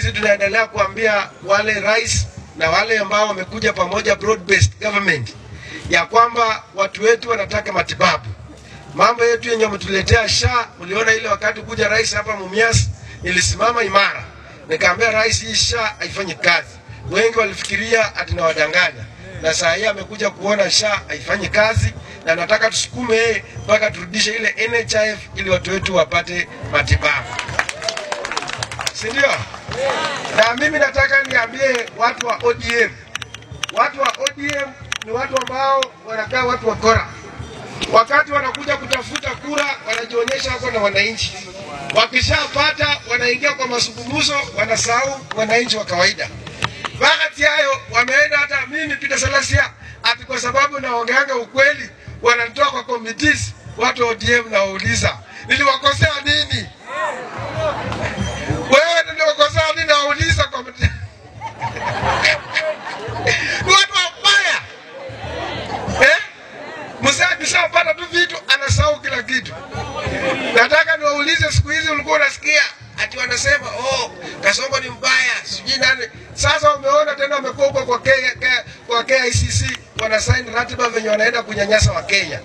Sisi tunaendelea kuambia wale rais na wale ambao wamekuja pamoja broad based government ya kwamba watu wetu wanataka matibabu. Mambo yetu yenye mtuletea SHA, mliona ile wakati kuja rais hapa Mumias, nilisimama imara nikaambia rais, hii SHA haifanyi kazi. Wengi walifikiria ati nawadanganya, na saa hii amekuja kuona SHA haifanyi kazi, na nataka tusukume yeye mpaka turudishe ile NHIF ili watu wetu wapate matibabu, si ndio? Na mimi nataka niambie watu wa ODM, watu wa ODM ni watu ambao wanakaa watu wakora. Wakati wanakuja kutafuta kura wanajionyesha wako na wananchi, wakishapata wanaingia kwa mazungumzo, wanasahau wananchi wa kawaida. Wakati hayo wameenda, hata mimi Peter Salasya, ati kwa sababu naongeanga ukweli wananitoa kwa committees. Watu wa ODM nawauliza, niliwakosea nini? Wewe niliwakosea nini? Nawauliza kwa ni watu wabaya eh? Mzee akishapata tu vitu anasahau kila kitu. Nataka niwaulize, siku hizi ulikuwa unasikia ati wanasema oh, Kasongo ni mbaya, sijui nani. Sasa umeona tena wamekuwa huko kwa KICC wanasign ratiba venye wanaenda kunyanyasa Wakenya,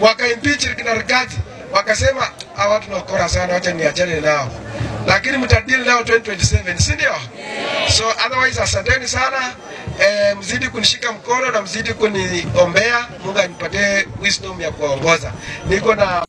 wakaimpeach kina Rigathi, wakasema hawa watu ni wakora sana, wacha niachane nao, lakini mtadeal nao 2027, si ndio? So otherwise asanteni sana. Mzidi kunishika mkono na mzidi kuniombea, Mungu anipatie wisdom ya kuwaongoza. Niko na